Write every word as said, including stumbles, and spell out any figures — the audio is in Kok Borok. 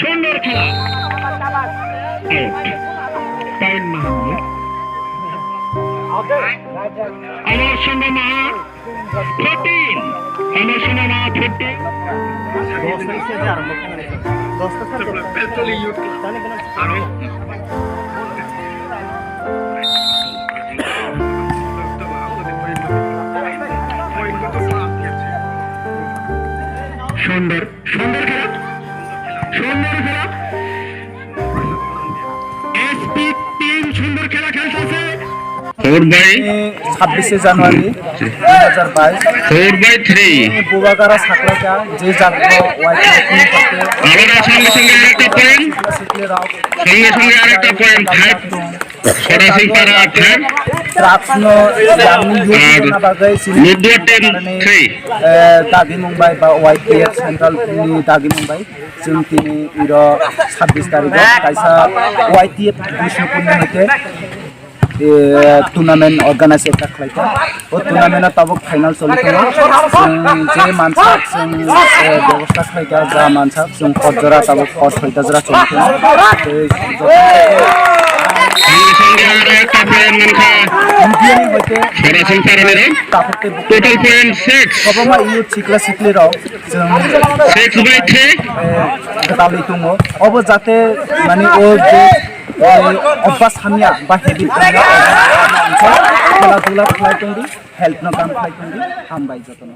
সুন্দর খেলা। Out। Point মাহাঙ্গা। আমার সঙ্গে মাহা fourteen। আমার সঙ্গে মাহা fourteen। সুন্দর, সুন্দর খেলা, সুন্দর খেলা। এসপি টিম সুন্দর খেলা খেলতেছে। Four by ছাব্বিশে জানুয়ারি দুই হাজার বাইশ। Four by three। বুবাগারা সাকলাকা যে জাগো ওয়াইটি আবার সঙ্গে সঙ্গে আরেকটা পয়েন্ট। সঙ্গে সঙ্গে আরেকটা পয়েন্ট। ফাইভ। Sora Singpara আট। Drugs no yang ni youth na bagai sini. Ludua ten three. Dagi Mumbai ba Y P F Central ni Dagi Mumbai. Chwng tini iro sabbish tarikh o kaisa Y T F Bishnupur ni hoite tournament organize ekta khlaikha. O tournament o tabuk final choli tongo. Chwng je mansak chwng bebosta khlaikha, ja mansak chwng hor jora tabuk hor soita jora choli tongo. Tei Sora Singpara ni rok. Total point six. Kwbangma youth sikla sikli rok. Chwng six by three. Gwdalwi tongo. Obo jate mani o je obas hamya ba habit hamya, khela dula khlai tongdi, health no kam khlai tongdi, hambai jotono.